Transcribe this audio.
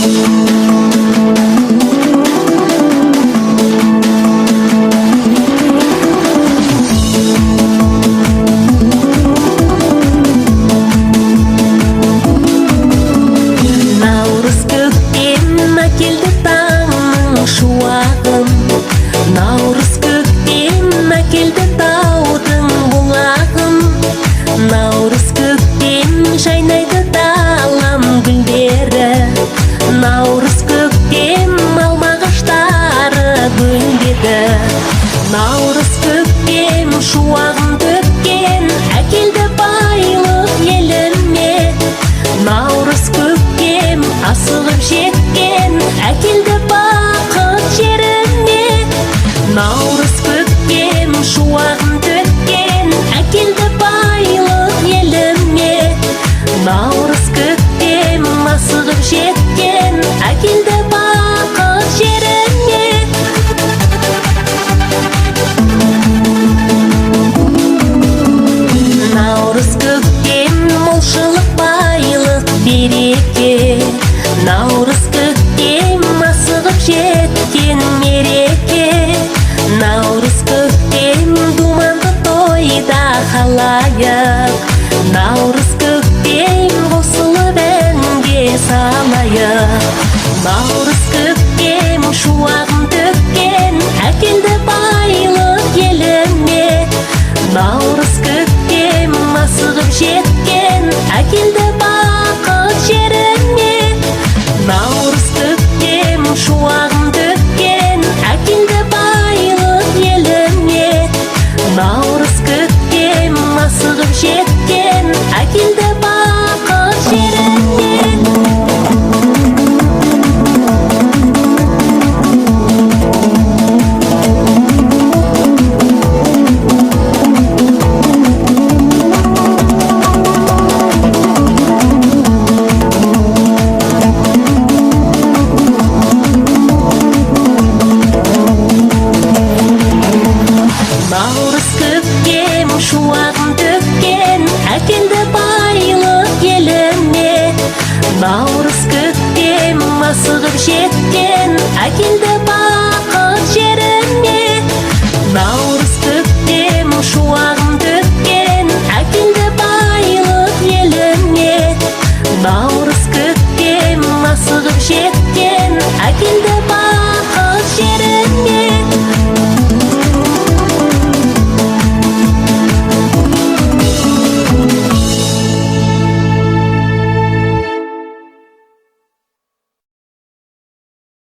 Наурыз көктем әкелді таңның шуағын, наурыз көктем әкелді таудың бұлағын, наурыз көктем жайнайды далам гүлдері, наурыз көктем алма ағаштары гүлдеді. Наурыз көктем шуағын төккен, әкелді байлық еліме. Наурыз көктем асығып жеткен, әкелді бақыт жеріме. Наурыз көктем шуағын төккен, әкелді байлық еліме. Наурыз көктем асығып жеткен, әкелді бақыт жеріме. Наурыз көктем молшылық, байлық, береке. Наурыз көктем асығып жеткен мереке. Наурыз көктем думанды тойда халайық. Наурыз көктем қосылып әнге салайық. Наурыз көктем шуағын төккен, әкелді байлық еліме. Наурыз көктем асығып жеткен, әкелді бақыт жеріме. Наурыз көктем шуағын төккен, әкелді байлық еліме. Наурыз көктем асығып жеткен, әкелді бақыт жеріме. Наурыз көктем шуағын төккен, әкелді байлық еліме. Наурыз көктем асығып жеткен.